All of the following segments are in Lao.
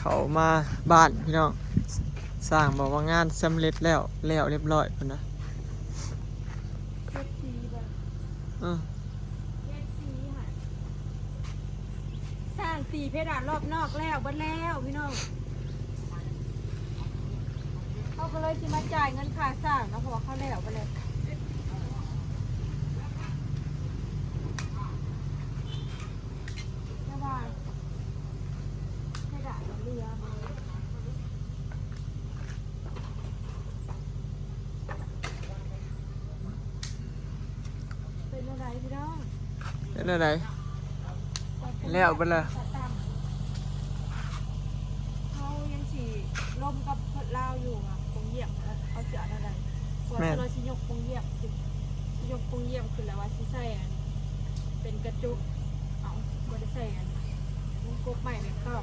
ເຂົ້າມາບ້ານພີ່ນ້ອງ ຊ່າງບອກວ່າງານສຳເລັດແລ້ວ ແລ້ວຮຽບຮ້ອຍພຸ້ນນະ. ເອັຟຊີ ເອີ ເອັຟຊີຫັ້ນ ຊ່າງຕີເພດານລອບນອກແລ້ວເບິດແລ້ວພີ່ນ້ອງ. ເຮົາກໍເລີຍຊິມາຈ່າຍເງິນຄ່າສ້າງເນາະ ເພາະວ່າເຂົາແລ້ວໄປແລ້ວ ແຕ່ວ່າເພດານມັນເຫຼືອ. ເປັນແນວໃດພີ່ນ້ອງ? ເປັນແນວໃດ? ແລ້ວເບິດລະ. ເຮົາຍັງຊິລົມກັບຄົນລາວຢູ່ວ່າກົງຢ້ຽມເຂົາຊິເອົາແນວໃດ ເພາະວ່າ ແມ່ນ ເຂົາຊິຍົກກົງຢ້ຽມຂຶ້ນ ຊິຍົກກົງຢ້ຽມຂຶ້ນແລ້ວວ່າຊິໃສ່ອັນເປັນກະຈົກ ເອົາ ບໍ່ໄດ້ໃສ່ອັນວົງກົບໄມ້ແບບເກົ່າ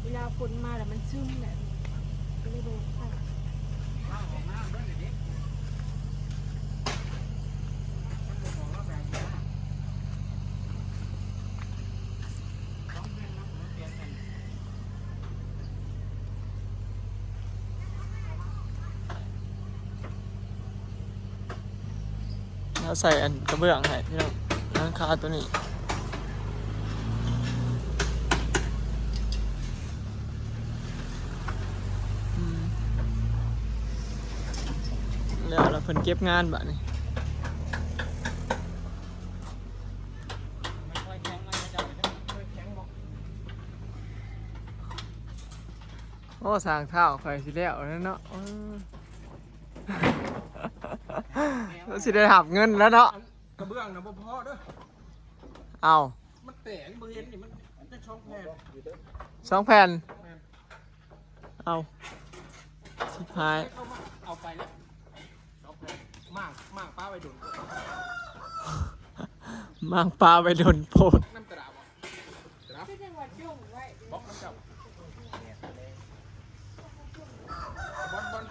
ເວລາຝົນມາແລ້ວມັນຊຶມແຫຼະ ກໍເລີຍບໍ່ຢາກໃສ່. ເຮົາໃສ່ອັນກະເບື້ອງໃຫ້ພີ່ນ້ອງ ຫຼັງຄາຕົວນີ້. ອືມ ແລ້ວລະເພິ່ນເກັບງານບາດນີ້. ໂອ້ ຊ່າງທ້າວຂ້ອຍຊິແລ້ວແລ້ວເນາະ ເອີ ຊິໄດ້ຮັບເງິນແລ້ວເນາະ. ກະເບື້ອງນະບໍ່ພໍເດີ. ເອົ້າ ມັນແຕກ ບໍ່ເຫັນນີ້ ມັນຈັກສອງແຜ່ນ ສອງແຜ່ນ. ແມ່ນ ເອົ້າ ຊິບຫາຍ ເອົາໄປແລ້ວ ສອງແຜ່ນ ມ້າງ ມ້າງປາໄວ້ດົນໂພດ ມ້າງປາໄວ້ດົນໂພດ. ນ້ຳກະດາ ບໍ່ ຄືຈັງຫວັດຈົ່ງໄວ້ ບອກນຳເຈົ້າ ບອນ ບອນ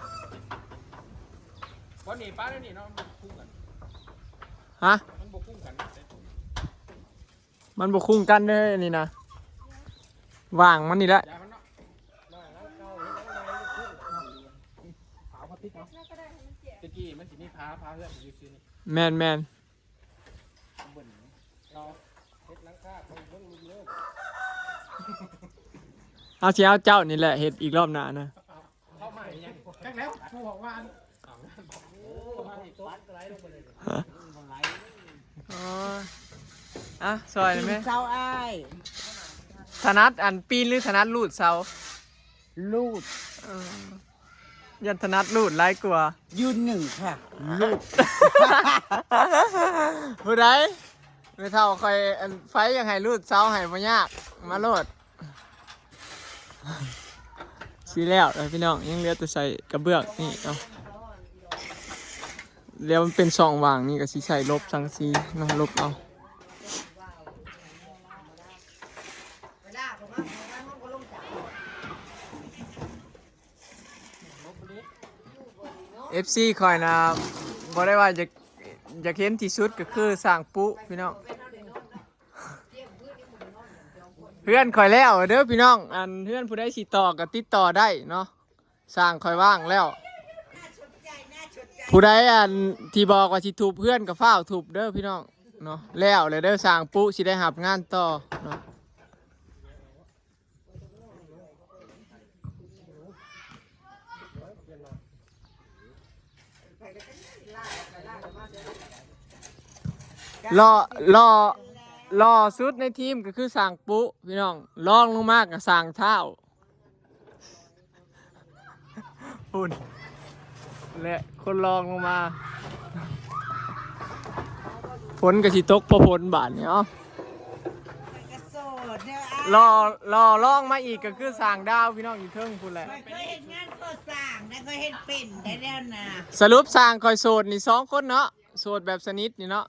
ບອນນີ້ປາໄດ້ນີ້ເນາະ ມັນບໍ່ຄຸ້ມກັນ ຮະ ມັນບໍ່ຄຸ້ມກັນ ມັນບໍ່ຄຸ້ມກັນເດ້ ອັນນີ້ນະ ຫວ່າງມັນນີ້ແຫຼະ ຢາມັນເນາະ ມາຫຼັງເກົ່າເຮັດຫຼັງໃໝ່ ຂາວພາຕິດເນາະ ຕະກີ້ມັນຊິມີຜາ ຜາເຮືອນຢູ່ຊື່ນີ້ ແມ່ນໆ. ເຮົາຊິເອົາເຈົ້ານີ້ແຫຼະເຮັດອີກລອບໜ້ານະ ເອົາໃໝ່ຫຍັງ ຈັກແລ້ວ ຜູ້ບອກວ່າ ໂອ້ຍ ອ່ະ ຊ່ອຍໄດ້ແມ ເສົາອ້າຍ ຖະໜັດອັນປີນ ຫຼື ຖະໜັດລູດເສົາ? ລູດ ເອີ ຢ້ານຖະໜັດລູດຫຼາຍກວ່າ ຢືນໜຶ່ງຄ່ະ ລູດ ຜູ້ໃດ ແມ່ເຖົ້າຂ້ອຍ ອັນ ໃຜຢາກໃຫ້ລູດເສົາໃຫ້ບໍ່ຍາກ ມາໂລດ. ຊິແລ້ວແລ້ວພີ່ນ້ອງ ຍັງເຫຼືອແຕ່ໃສ່ກະເບື້ອງນີ້ເນາະ ແລ້ວມັນເປັນຊ່ອງຫວ່າງນີ້ ກໍຊິໃສ່ລົບສັງກະສີເນາະ ລົບເອົາ. ເອັຟຊີຂ້ອຍນະ ບໍ່ໄດ້ວ່າຢາກ ຢາກເຫັນທີ່ສຸດກໍຄືຊ່າງປຸພີ່ນ້ອງ ເຮືອນຂ້ອຍແລ້ວເດີພີ່ນ້ອງ ອັນເຮືອນຜູ້ໃດຊິຕໍ່ກໍຕິດຕໍ່ໄດ້ເນາະ ຊ່າງຂ້ອຍວ່າງແລ້ວ ຜູ້ໃດອັນທີ່ບອກວ່າຊິທຸບເຮືອນກໍຟ້າວທຸບເດີພີ່ນ້ອງເນາະ ແລ້ວແລ້ວເດີ ຊ່າງປຸຊິໄດ້ຮັບງານຕໍ່ເນາະ. ຫຼໍ່ ຫຼໍ່ ຫຼໍ່ສຸດໃນທີມກໍຄືຊ່າງປຸພີ່ນ້ອງ ລອງລົງມາກໍຊ່າງທ້າວ ພຸ້ນ ແລະ ຄົນລອງລົງມາ ຝົນກໍຊິຕົກພໍຝົນບາດນີ້ເນາະ. ກໍໂສດເດີ ຫຼໍ່ ຫຼໍ່ລອງມາອີກກໍຄືຊ່າງດາວພີ່ນ້ອງ ຢູ່ເທິງພຸ້ນແຫຼະ ຂ້ອຍເຄີຍເຮັດງານກໍ່ສ້າງໄດ໋ ຂ້ອຍເຮັດເປັນໄດ້ແລ້ວນະ. ສະຫຼຸບຊ່າງຂ້ອຍໂສດນີ້ສອງຄົນເນາະ ໂສດແບບສະໜິດນີ້ເນາະ.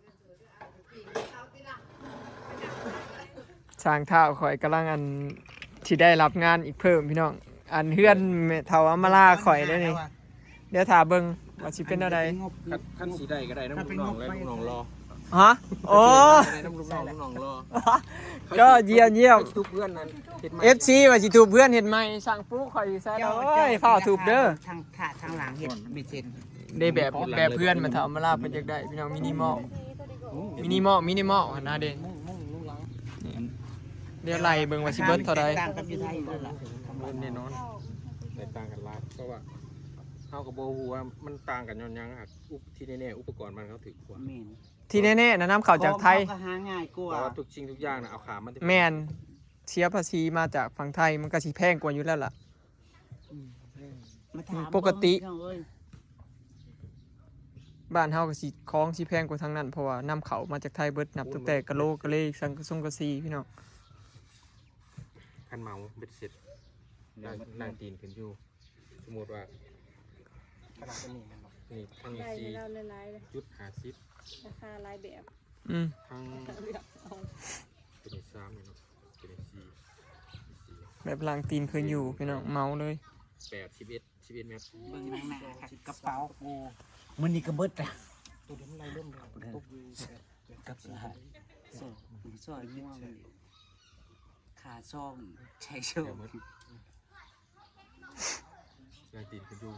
ຊ່າງທ້າວຂ້ອຍກຳລັງ ອັນ ຊິໄດ້ຮັບງານອີກເພີ່ມພີ່ນ້ອງ ອັນ ເຮືອນແມ່ເຖົ້າອຳມາລາຂ້ອຍເດ້ນີ້ ດຽວຖ້າເບິ່ງວ່າຊິເປັນແນວໃດ. ຄັນ ຄັນຊິໄດ້ກໍໄດ້ນຳລູກນ້ອງແຫຼະ ລູກນ້ອງຫຼໍ່. ຮະ? ໂອ້ ໄດ້ນຳລູກນ້ອງ ລູກນ້ອງລໍ ກໍຢ້ຽມໆ ຊິທຸບເຮືອນນັ້ນເຮັດໃໝ່ ເອັຟຊີ ວ່າຊິທຸບເຮືອນເຮັດໃໝ່ ຊ່າງປູຂ້ອຍຊິໃສ່ ເຈົ້າ ໂອ້ຍ ເຈົ້າ ຟ້າວທຸບເດີ ທາງ ຖ້າທາງຫຼັງເຮັດເບັດເສັດ ໄດ້ແບບ ແບບເຮືອນແມ່ເຖົ້າອຳມາລາເພິ່ນຢາກໄດ້ ພີ່ນ້ອງ ມິນິມອລ ມິນິມອລ ມິນິມອລຫັ້ນນະເດ້ ດຽວໄລ່ເບິ່ງວ່າຊິເບິດເທົ່າໃດ ແຕກຕ່າງກັບຢູ່ໄທຢູ່ແລ້ວລະ ແນ່ນອນ ແຕກຕ່າງກັນຫຼາຍ ເພາະວ່າເຮົາກໍບໍ່ຮູ້ວ່າມັນຕ່າງກັນຍ້ອນຫຍັງ ທີ່ແນ່ໆ ອຸປະກອນບ້ານເຮົາຖືກກວ່າ ແມ່ນ ທີ່ແນ່ໆນະ ນຳເຂົ້າຈາກໄທ ຂອງເຂົາກໍຫາງ່າຍກວ່າ ເພາະວ່າທຸກສິ່ງທຸກຢ່າງນະ ເອົາຂ້າມມາແຕ່ ແມ່ນ ເສຍພາສີມາຈາກຝັ່ງໄທ ມັນກໍຊິແພງກວ່າຢູ່ແລ້ວລະ ອືມ ມາຖາມ ປົກກະຕິ ເບິ່ງພີ່ນ້ອງເອີຍ ບ້ານເຮົາກໍຊິ ຂອງຊິແພງກວ່າທາງນັ້ນ ເພາະວ່ານຳເຂົ້າມາຈາກໄທເບິດ ນັບຕັ້ງແຕ່ກະໂຫຼກະເລ ສັງກະສົງກະສີ ພີ່ນ້ອງ ຄັນເໝົາເບັດເສັດ ລ້າງ ລ້າງຕີນຂຶ້ນຢູ່ ສົມມຸດວ່າ ຂະໜາດນີ້ແມ່ນບໍ່? ນີ້ ທາງນີ້ ໄດ້ ສີ່ ໃຫ້ລາວຫຼາຍໆເລີຍ ຈຸດຫ້າສິບ ລາຄາຫຼາຍແບບ ອືມ ທັງ ເລືອກເອົາ ຕົວນີ້ສາມນີ້ເນາະ ຕົວນີ້ສີ່ ສີ່ ແບບລ້າງຕີນຄືຢູ່ ພີ່ນ້ອງ ເໝົາເລີຍ ແປດ ສິບເອັດ ສິບເອັດແມັດ ເບິ່ງໜັງໜ້າ ກະເປົາ ໂອ້ ມື້ນີ້ກໍເບິດລະ ຕົວນີ້ມັນໄລ່ລົງເດ້ ຕົກຢູ່ ກັບສະຫາຍ ໂຊ ໂຊຍມ່ວງ ຂາຊ່ອງ ໃຊ້ຊ່ອງ ລ້າງຕີນຂຶ້ນຢູ່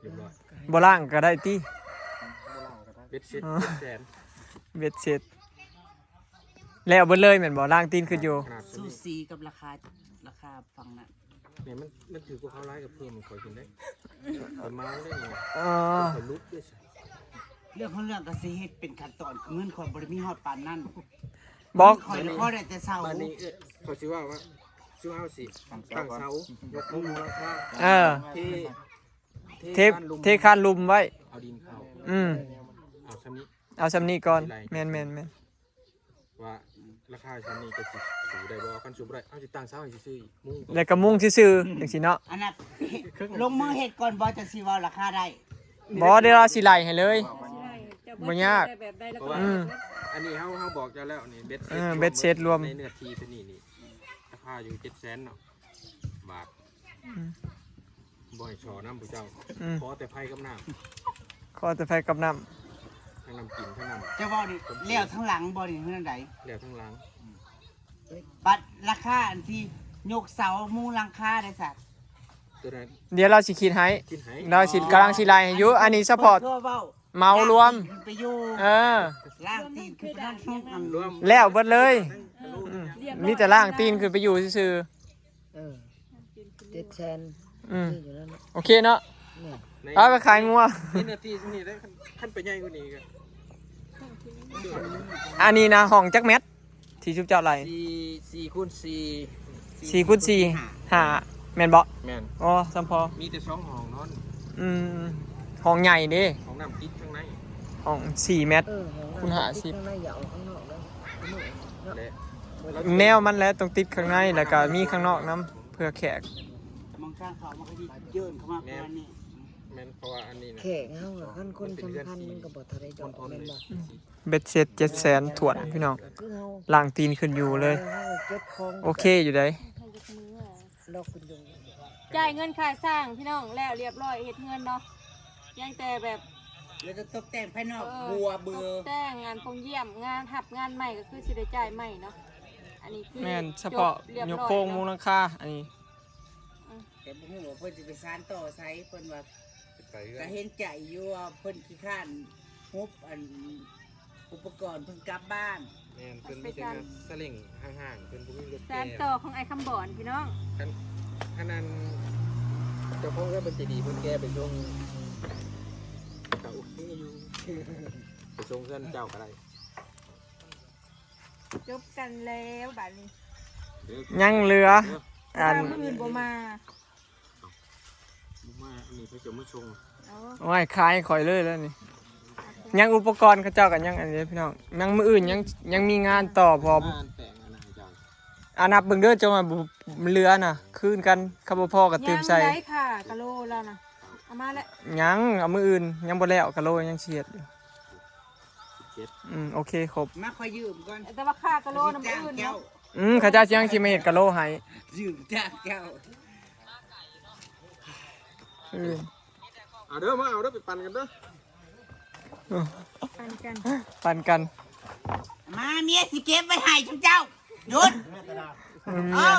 ຮຽບຮ້ອຍ ບໍ່ລ້າງກໍໄດ້ຕິ ບໍ່ລ້າງກໍໄດ້ ເບັດເສັດ ອໍ ເຈັດແສນ ເບັດເສັດ ແລ້ວເບິດເລີຍແມ່ນບໍ່? ລ້າງຕີນຂຶ້ນຢູ່ ຂະໜາດ ສູສີກັບລາຄາ ລາຄາຝັ່ງນັ້ນ ແມ່ນ ມັນ ມັນຖືກກວ່າເຂົາຫຼາຍ ກໍເພີ່ມໃຫ້ຂ້ອຍຂຶ້ນໄດ້ ຂ້ອຍເມົາໄດ້ນີ້ ອໍ ຂ້ອຍຫຼຸດເດ້ ເລື່ອງຂອງເລື່ອງກໍຊິເຮັດເປັນຂັ້ນຕອນ ເງິນຂ້ອຍບໍ່ໄດ້ມີຮອດປານນັ້ນ ບໍ່ ຂ້ອຍຂໍໄດ້ແຕ່ເຊົາ ບາດນີ້ ເອີ ຂ້ອຍຊິເວົ້າວ່າ ຊຸມເຮົາຊິຕັ້ງເສົາ ຍົກມຸງຫຼັງຄາ ເອີ ເທ ເທ ເທຄານລຸ່ມ ເທຄານລຸ່ມໄວ້ ເອົາດິນເຂົ້າ ອືມ ເອົາຊ່ຳນີ້ ເອົາຊ່ຳນີ້ກ່ອນ ຊິໄລ່ ແມ່ນໆໆ ວ່າລາຄາຊ່ຳນີ້ຈະຊິສູ້ໄດ້ບໍ່ ຄັນສູ້ບໍ່ໄດ້ ເຮົາຊິຕັ້ງເສົາໃຫ້ຊື່ໆ ມຸງ ແລ້ວກໍມຸງຊື່ໆ ຈັ່ງຊີ້ເນາະ ອັນນັ້ນ ເຮັດ ລົງມືເຮັດກ່ອນບໍ່ ຈັ່ງຊິເວົ້າລາຄາໄດ້ ບໍ່ ດຽວເຮົາຊິໄລ່ໃຫ້ເລີຍ ບໍ່ຍາກ ອືມ ອັນນີ້ເຮົາ ເຮົາບອກເຈົ້າແລ້ວນີ້ ເບັດເສັດ ເອີ ລວມ ເບັດເສັດລວມ ໃນເນື້ອທີ່ຕົວນີ້ນີ້ ລາຄາຢູ່ເຈັດແສນເນາະ ບາດ ອືມ ບໍ່ໃຫ້ສໍ້ນຳຜູ້ເຈົ້າ ອືມ ຂໍແຕ່ໄຟກັບນ້ຳ ຂໍແຕ່ໄຟກັບນ້ຳ ທັງນ້ຳກິນ ທັງນ້ຳ ເຈົ້າເວົ້ານີ້ ແລ້ວທັງຫຼັງບໍ່ນີ້ ຄືແນວໃດ? ແລ້ວທັງຫຼັງ ບັດລາຄາອັນທີ່ຍົກເສົາມຸງຫຼັງຄາໄດ້ຊະ ຕົວນັ້ນ ດຽວລາວຊິຄິດໃຫ້ ຄິດໃຫ້ ລາວຊິ ອໍ ກຳລັງຊິໄລ່ໃຫ້ຢູ່ ອັນນີ້ສະເພາະ ເວົ້າ ເໝົາລວມ ລ້າງຕີນຂຶ້ນໄປຢູ່ ເອີ ລ້າງຕີນຂຶ້ນໄປນອນ ລວມ ແລ້ວເບິດເລີຍ ອືມ ມີແຕ່ລ້າງຕີນຂຶ້ນໄປຢູ່ຊື່ໆ ເອີ ເຈັດແສນ ອືມ ມີຢູ່ນັ້ນ ໂອເຄເນາະ ນີ້ ເອົາໄປຂາຍງົວ ໃນເນື້ອທີ່ຊ່ຳນີ້ໄດ້ ຄັນ ຄັນໄປໃຫຍ່ກວ່ານີ້ກໍ ອັນນີ້ນະ ຫ້ອງຈັກແມັດ ທີ່ຊຸມເຈົ້າໄລ່ ສີ່ ສີ່ຄູນສີ່ ສີ່ຄູນສີ່ ຫ້າ ຫ້າ ແມ່ນບໍ່? ແມ່ນ ອໍ ຊ່ຳພໍ ມີແຕ່ສອງຫ້ອງນອນ ອືມ ຫ້ອງໃຫຍ່ເດ້ ຫ້ອງນ້ຳຕິດຂ້າງໃນ ຫ້ອງສີ່ແມັດ ເອີ ຄູນຫ້າສິບ ຂ້າງໃນຢ່າອອກຂ້າງນອກເດີ ແນວມັນແຫຼະ ຕ້ອງຕິດຂ້າງໃນ ແລ້ວກໍມີຂ້າງນອກນຳ ເພື່ອແຂກ ມອງທາງເຂົ້າມັນກໍຊິເຢິນເຂົ້າມາປະມານນີ້ ແມ່ນ ເພາະວ່າອັນນີ້ນະ ແຂກເຮົາ ຄັນຄົນສຳຄັນມັນກໍບໍ່ເທົ່າໃດດອກ ແມ່ນບໍ່? ເບັດເສັດເຈັດແສນຖ້ວນພີ່ນ້ອງ ລ້າງຕີນຂຶ້ນຢູ່ເລີຍ ໂອເຄຢູ່ໃດ ລອກຂຶ້ນຢູ່ ຈ່າຍເງິນຄ່າສ້າງພີ່ນ້ອງ ແລ້ວລຽບຮ້ອຍ ເຮັດເຮືອນເນາະ ຍັງແຕ່ແບບ ແລ້ວກໍຕົກແຕ່ງພາຍນອກ ເອີ ບົວເບືອ ຕົກແຕ່ງງານໂຮງຢ້ຽມ ງານຮັບງານໃໝ່ ກໍຄືຊິໄດ້ຈ່າຍໃໝ່ເນາະ ອັນນີ້ຄື ແມ່ນ ສະເພາະ ຍົກໂຄງມຸງຫຼັງຄາ ອັນນີ້ ອືມ ແຕ່ບໍ່ຮູ້ວ່າເພິ່ນຊິໄປສານຕໍ່ໃສ ເພິ່ນວ່າ ໄປເຮືອນ ກໍເຫັນໃຈຢູ່ວ່າເພິ່ນຂີ້ຄ້ານຮຸບອັນ ອຸປະກອນເພິ່ນກັບບ້ານ ແມ່ນ ເພິ່ນມີແຕ່ສານ ສາເລັ້ງຫ້າງໆ ເພິ່ນບໍ່ມີລົດແກ່ ສານຕໍ່ຂອງອ້າຍຄຳບອນພີ່ນ້ອງ ຄັນ ຄັນອັນ ເຈົ້າຂອງເຮືອນເພິ່ນໃຈດີ ເພິ່ນແກ່ໄປສົ່ງ ກໍໂອເຄຢູ່ ໄປສົ່ງເຮືອນເຈົ້າກໍໄດ້ ຈົບກັນແລ້ວບາດນີ້ ຍັງເຫຼືອ ເອີ ອັນ ມື້ອື່ນບໍ່ມາ ບໍ່ມາ ອັນນີ້ເຂົາຈະມາສົ່ງ ໂອ້ຍ ຂາຍຂ້ອຍເລີຍແລ້ວນີ້ ຍັງອຸປະກອນເຂົາເຈົ້າກໍຍັງອັນນີ້ພີ່ນ້ອງ ຍັງມື້ອື່ນຍັງ ຍັງມີງານຕໍ່ ເພາະ ງານແຕ່ງອັນນັ້ນເຈົ້າ ອ່າ ນັບເບິ່ງເດີ ເຈົ້າວ່າບໍ່ເຫຼືອນະ ຄືນກັນ ຄັນບໍ່ພໍກໍຕື່ມໃສ່ ຍັງໄດ້ຄ່າກະໂລລາວນະ ເອົາມາແລ້ວ ຍັງ ເອົາມື້ອື່ນ ຍັງບໍ່ແລ້ວ ກະໂລຍັງຊິເຮັດຢູ່ ສິບເຈັດ ອືມ ໂອເຄ ຄົບ ມາ ຂ້ອຍຢືມກ່ອນ ແຕ່ວ່າຄ່າກະໂລນຳອື່ນເນາະ ອືມ ເຂົາເຈົ້າຍັງຊິມາເຮັດກະໂລໃຫ້ ຢືມຈາກເຈົ້າ ອືມ ເອົາເດີ ມາເອົາເດີ ໄປປັ່ນກັນເດີ ປັນກັນ ປັນກັນ ມາ ເມຍຊິເກັບໄວ້ໃຫ້ຊຸມເຈົ້າ. ຢຸດ ເອີ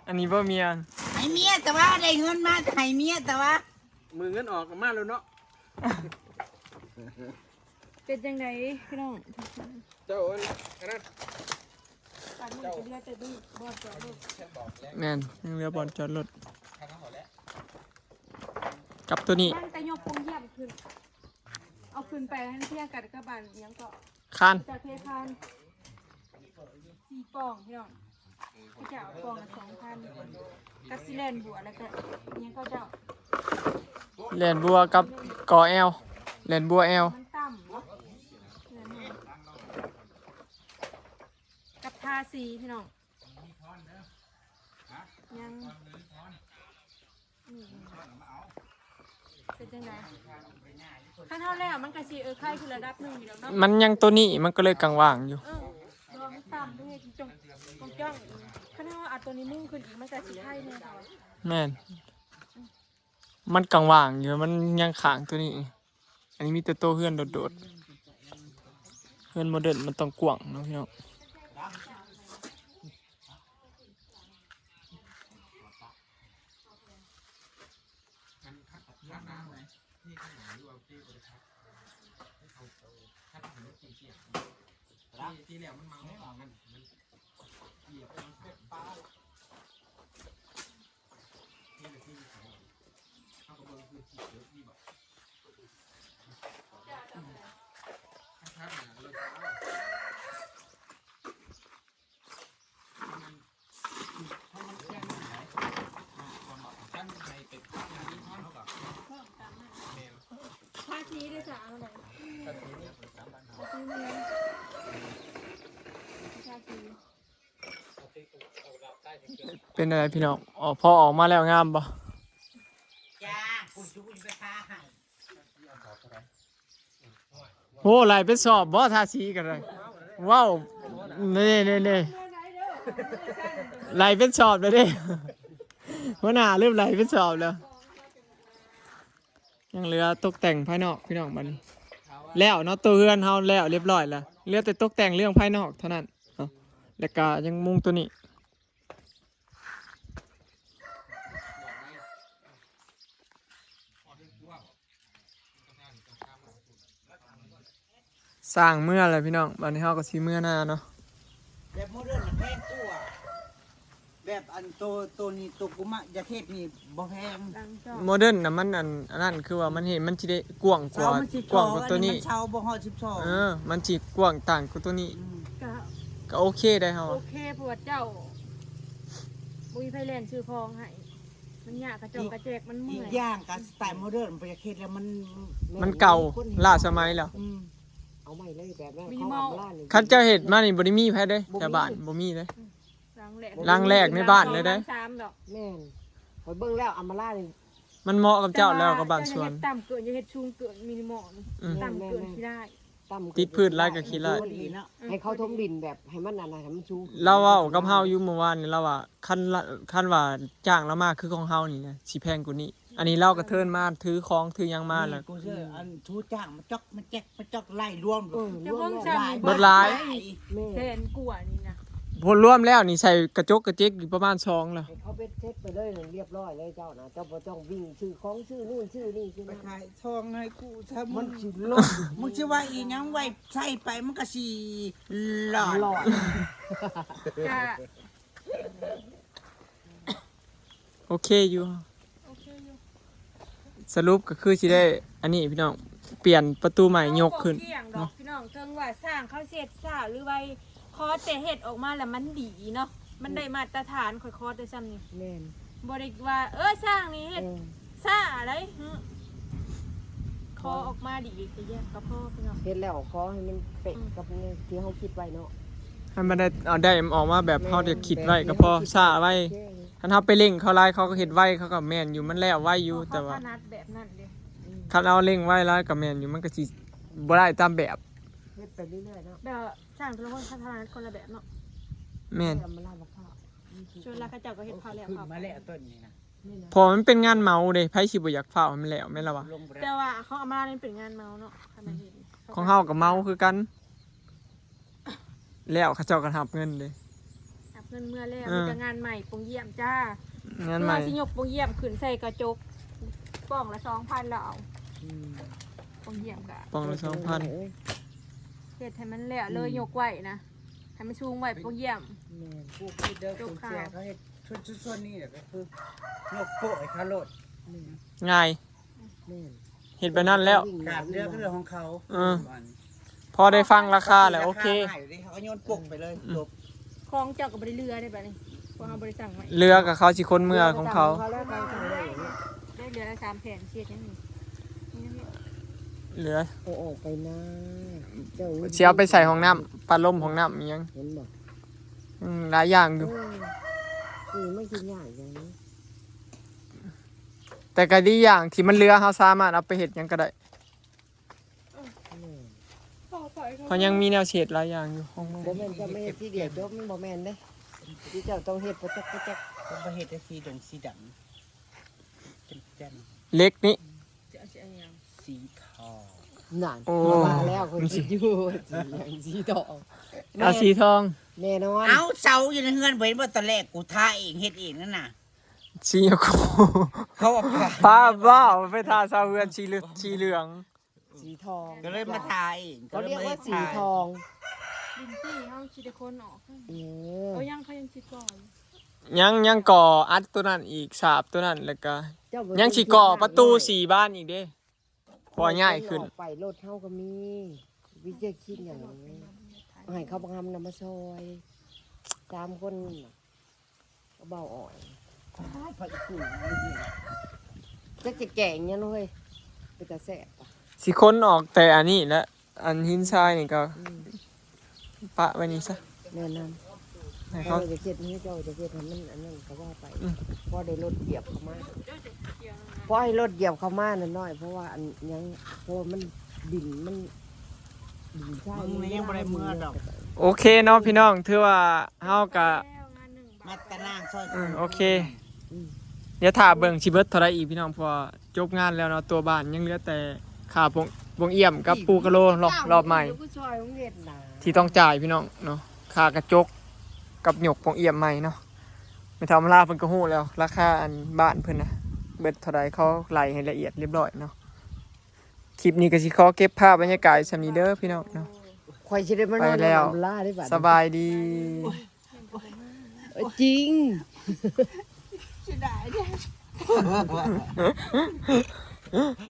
ອັນນີ້ບໍ່ເມຍ ໃຫ້ເມຍ ແຕ່ວ່າໄດ້ເງິນມາ ໃຫ້ເມຍ ແຕ່ວ່າ ມື້ເງິນອອກກໍມາແລ້ວເນາະ. ເປັນຈັ່ງໃດພີ່ນ້ອງ ເຈົ້າອັນ ອັນນັ້ນ ບາດນີ້ກໍເຫຼືອແຕ່ບ່ອນຈອດລົດ. ແມ່ນ ຍັງເຫຼືອບ່ອນຈອດລົດ ກັບໂຕນີ້ ມັນແຕ່ຍົກກົງຢ້ຽມຂຶ້ນ ເອົາຂຶ້ນໄປໃຫ້ເທີຍກັນກັບບ້ານຫຍັງເກາະ ຄານ ຈາກເທຄານ ສີ່ປ່ອງພີ່ນ້ອງ ເຂົາເຈົ້າເອົາປ່ອງລະສອງພັນ ກະຊິແລ່ນບົວ ແລ້ວກະຫຍັງເຂົາເຈົ້າ ແລ່ນບົວກັບກໍແອວ ແລ່ນບົວແອວ ມັນຕ່ຳ ກັບທາສີພີ່ນ້ອງ ຍັງ ອືມ ເປັນຈັ່ງໃດ ຄັນເຮົາແລ້ວມັນກະຊິ ເອີ ໄຄຂຶ້ນລະດັບໜຶ່ງຢູ່ດອກເນາະ ມັນຍັງໂຕນີ້ມັນກໍເລີຍກາງວ່າງຢູ່ ເອີ ບໍ່ ມັນຕ່ຳເດ້ ຈົງ ຈົງຈ້ອງ ຄັນເຮົາເອົາໂຕນີ້ມຸງຂຶ້ນອີກ ມັນກະຊິໄຄແນ່ເຂົາວ່າ ແມ່ນ ມັນກາງວ່າງຢູ່ ມັນຍັງຄ້າງໂຕນີ້ ອັນນີ້ມີແຕ່ໂຕເຮືອນໂດດໆ ເຮືອນໂມເດີນມັນຕ້ອງກວ້າງເນາະພີ່ນ້ອງ. ทาสีได้จ้ะ เอาไหน ทาสีเมือง ทาสี เป็นอะไรพี่น้อง ออก พอออกมาแล้วงามบ่ จ้า คุณชูไปทาให้ โห ไหลเป็นสอบบ่ ทาสีกันเลย ว้าว นี่นี่นี่ ไหลเป็นสอบเลยเด้ หัวหน้าเริ่มไหลเป็นสอบแล้ว ยังเหลือตกแต่งภายนอกพี่น้องบัดนี้ แล้วเนาะ ตัวเฮือนเฮาแล้วเรียบร้อยแล้ว เหลือแต่ตกแต่งเรื่องภายนอกเท่านั้นเนาะ แล้วก็ยังมุงตัวนี้ สร้างเมือแล้วพี่น้อง บัดนี้เฮาก็สิเมือนาเนาะ แบบโมเดิร์นน่ะแพงกว่า แบบอันโต โตนี้ โตกุมะยาเทศนี่บ่แพง โมเดิร์นน่ะมันอัน อันนั้นคือว่ามันเห็นมันสิได้กว้างกว่า เสามันสิ กว้างกว่าตัวนี้ มันเสาบ่ฮอดสิบสอง เออ มันสิกว้างต่างกว่าตัวนี้ อืม ก็ ก็โอเคได้เฮา โอเค เพราะว่าเจ้าบ่มีไผแล่นซื้อของให้ มันยาก กระจอกกระแจกมันเมื่อย อีกอย่างก็สไตล์โมเดิร์นบ่อยากเฮ็ดแล้วมัน มันเก่า ล้าสมัยแล้ว อืม เอาใหม่เลยแบบนั้น มินิมอล เขาเอามาล่านี่ คันเจ้าเฮ็ดมานี่บ่ได้มีไผเด้ บ่มี แถวบ้านบ่มีเด้ หลังแรก หลังแรกในบ้านเลยเด้ หลังสามดอก แม่น ข้อยเบิ่งแล้วอามาล่านี่ มันเหมาะกับเจ้าแล้วกับบ้านสวน แต่ว่าอย่าเฮ็ดต่ำเกิน อย่าเฮ็ดสูงเกิน มินิมอลนี่ อืม ต่ำเกินขี้ร้าย ต่ำเกิน ติดพืชหลายก็ขี้ร้าย ให้เขาถมดินแบบให้มันอันนั้นให้มันสูง ลาวเว้ากับเฮาอยู่เมื่อวานนี้ ลาวว่าคันละ คันว่าจ้างลาวมาคือของเฮานี่นะ สิแพงกว่านี้ อันนี้ลาวก็เทิ่นมาถือของถือหยังมาแล้ว นี่กูเชื่อ อันทูจ้างมาจอกมาแจกมาจอกไล่รวม เออ เจ้าของช่างนี่ เบิดหลาย แม่น แสนกว่านี่นะ พอรวมแล้วนี่ใส่กระจกกระเจกอยู่ประมาณสองแล้ว ให้เขาเบ็ดเสร็จไปเลยนั่นเรียบร้อยเลยเจ้านะ เจ้าบ่ต้องวิ่งซื้อของซื้อนู่นซื้อนี่ซื้อนั่น ไปขายทองให้กูซะมึง มันสิลด มึงสิว่าอีหยังไว้ใส่ไปมันก็สิหลอด หลอด กะ โอเคอยู่ โอเคอยู่ สรุปก็คือสิได้ อันนี้พี่น้อง เปลี่ยนประตูใหม่ยกขึ้น เว้าบ่เกี่ยงดอก เนาะ พี่น้อง เทิงว่าช่างเขาสิเฮ็ดช้าหรือไว ขอแต่เฮ็ดออกมาแล้วมันดีเนาะ มันได้มาตรฐาน ข้อยขอแต่ซ่ำนี้ แม่น บ่ได้ว่า เออ ช่างนี่เฮ็ด เออ ช้าอะไร หึ ขอออกมาดีก็แยกก็พอพี่น้อง เฮ็ดแล้วขอให้มันเป๊ะ อืม กับที่เฮาคิดไว้เนาะ ให้มันได้ เอาได้ออกมาแบบ แม่น เฮาได้คิดไว้ก็พอ แบบที่เฮาคิด ช้าไว โอเค คันเฮาไปเร่งเขาหลาย เขาก็เฮ็ดไว เขาก็แม่นอยู่ มันแล้วไวอยู่ เพราะเขา แต่ว่า ถนัดแบบนั้นเด้ อืม คันเอาเร่งไวหลายก็แม่นอยู่ มันก็สิบ่ได้ตามแบบ เฮ็ดไปเรื่อยๆเนาะ แบบช่างแต่ละคนเขาถนัดคนละแบบเนาะ แม่น เอามาลาดมะพร้าว ส่วนหลายเขาเจ้าก็เฮ็ดเผาแล้ว ขึ้นมาแล้วต้นนี้นะ นี่นะ เพราะมันเป็นงานเมาเด้ ไผสิบ่อยากฟ้าวให้มันแล้ว แม่นละวะ ลงไปแล้ว แต่ว่าของอามาลานี่เป็นงานเมาเนาะ คันมาเฮ็ด ຂອງເຮົາກໍເມົາຄືກັນ ແລ້ວເຂົາເຈົ້າກໍຮັບເງິນເດ້ ຮັບເງິນເມືອແລ້ວ ເອີ ມີແຕ່ງານໃໝ່ ໂປ່ງຢ້ຽມຈ້າ ງານໃໝ່ ເພິ່ນວ່າຊິຍົກໂປ່ງຢ້ຽມຂຶ້ນໃສ່ກະຈົກ ປ່ອງລະສອງພັນແລ້ວເອົາ ອືມ ໂປ່ງຢ້ຽມກະ ປ່ອງລະສອງພັນ ເອີ ເຮັດໃຫ້ມັນແລ້ວເລີຍ ອືມ ຍົກໄວ້ນະ ໃຫ້ມັນສູງໄວ້ໂປ່ງຢ້ຽມ ແມ່ນ ປູກເຮັດເດີ ປູກເສຍ ເຂົາເຮັດ ສ່ວນ ສ່ວນນີ້ແຫຼະກໍຄືຍົກໂປະໃຫ້ເຂົາໂລດ ແມ່ນ ງ່າຍ ແມ່ນ ເຮັດແບບນັ້ນແລ້ວ ກາບເຫຼືອກໍເລື່ອງຂອງເຂົາ ເອີ ພໍໄດ້ຟັງລາຄາແລ້ວ ໂອເຄ ລາຄາໃຫ້ເດ້ ເຂົາກໍໂຍນປົກໄປເລີຍ ອືມ ຈົບ ຂອງເຈົ້າກໍບໍ່ໄດ້ເຫຼືອເດ້ບັດນີ້ ພວກເຮົາບໍ່ໄດ້ສັ່ງໄວ້ ເຫຼືອກໍເຂົາຊິຂົນເມືອຂອງເຂົາ ໄດ້ເຫຼືອລະສາມແຜ່ນ ຊິເຮັດຫຍັງນີ້ ເຫຼືອ ເອົາອອກໄປນາ ເຈົ້າ ຊິເອົາໄປໃສ່ຫ້ອງນ້ຳ ພັດລົມຫ້ອງນ້ຳອີ່ຫຍັງ ເຫັນບໍ່ ອືມ ຫຼາຍຢ່າງຢູ່ ເອີ ນີ້ມັນຊິຍາກຫຍັງ ແຕ່ກໍດີຢ່າງທີ່ມັນເຫຼືອ ເຮົາສາມາດເອົາໄປເຮັດຫຍັງກໍໄດ້ ແມ່ນ ເພາະຍັງມີແນວຊິເຮັດຫຼາຍຢ່າງຢູ່ຂອງມັນ ບໍ່ແມ່ນຈະມາເຮັດທີດຽວຈົບ ມັນບໍ່ແມ່ນເດ້ ທີ່ເຈົ້າຕ້ອງເຮັດປະຈັກ ປະຈັກ ເພິ່ນບໍ່ເຮັດແຕ່ສີດຳ ສີດຳ ແຈ່ມໆ ເຫຼັກນີ້ ຈະ ຈະຫຍັງ ສີທອງ ນັ້ນ ໂອ້ ວ່າແລ້ວ ຂ້ອຍຄິດຢູ່ ສີຫຍັງ ສີທອງ ເອົາສີທອງ ແນ່ນອນ ເອົາ ເສົາຢູ່ໃນເຮືອນ ບໍ່ເຫັນບໍ່ ຕອນແລກກູທາເອງ ເຮັດເອງນັ້ນນະ ສີຫຍັງ ເຂົາວ່າ ພາ ພາເວົ້າ ໄປທາເສົາເຮືອນສີເຫຼືອງ ສີເຫຼືອງ ສີທອງ ກໍເລີຍມາທາເອງ ເຂົາເອີ້ນວ່າສີທອງ ດິນຈີ່ເຮົາຊິໄດ້ຂົນອອກ ເອີ ເຂົາຍັງ ເຂົາຍັງຊິກໍ່ຢູ່ ຍັງ ຍັງກໍ່ອັດໂຕນັ້ນອີກ ສາບໂຕນັ້ນ ແລ້ວກໍ ເຈົ້າບໍ່ ຍັງຊິກໍ່ປະຕູສີ່ບານອີກເດ້ ພໍຍ້າຍຂຶ້ນ ອອກໄປ ລົດເຮົາກໍມີ ວິເຈຄິດຫຍັງ ໃຫ້ເຂົາບັກຫຳນຳມາຊ່ອຍ ສາມຄົນ ເບົາອອຍ ຈັກຊິແກງຫຍັງເນາະເຮີ້ຍ ເປັນຕາແຊບປະ ຊິຂົນອອກແຕ່ອັນນີ້ແຫຼະ ອັນຫີນຊາຍນີ້ກໍ ອືມ ປະໄວ້ນີ້ຊະ ແມ່ນນຳ ໃຫ້ເຂົາ ເຈົ້າຈະເຮັດໃຫ້ ເຈົ້າຈະເຮັດໃຫ້ມັນອັນນັ້ນກໍວ່າໄປ ອືມ ພໍໄດ້ລົດຢຽບເຂົ້າມາ ພໍໃຫ້ລົດຢຽບເຂົ້າມາໜ້ອຍໆ ເພາະວ່າອັນຫຍັງ ເພາະວ່າມັນ ດິນມັນ ດິນຊາຍ ມັນຍັງບໍ່ໄດ້ເມືອດອກ ໂອເຄເນາະພີ່ນ້ອງ ຖືວ່າເຮົາກະ ມາຕະນາງຊອຍ ອືມ ໂອເຄ ອືມ ດຽວຖ້າເບິ່ງຊິເບິດເທົ່າໃດອີກພີ່ນ້ອງ ເພາະວ່າຈົບງານແລ້ວເນາະ ຕົວບ້ານຍັງເຫຼືອແຕ່ຄ່າໂປ່ງ ໂປ່ງຢ້ຽມກັບປູກະໂລ ລອບ ລອບໃໝ່ ທີ່ຕ້ອງຈ່າຍພີ່ນ້ອງເນາະ ຄ່າກະຈົກກັບຍົກໂປ່ງຢ້ຽມໃໝ່ເນາະ ແມ່ເຖົ້າມາລາເພິ່ນກໍຮູ້ແລ້ວ ລາຄາອັນບ້ານເພິ່ນນະ ເບິດເທົ່າໃດ ເຂົາໄລ່ໃຫ້ລະອຽດລຽບຮ້ອຍເນາະ ຄລິບນີ້ກໍຊິຂໍເກັບພາບບັນຍາກາດສ່ຳນີ້ເດີພີ່ນ້ອງເນາະ ຂ້ອຍຊິໄດ້ມານອນນຳລາໄດ້ບາດ ສະບາຍດີ. ເອີ ຈິງ ເສຍດາຍເດ້.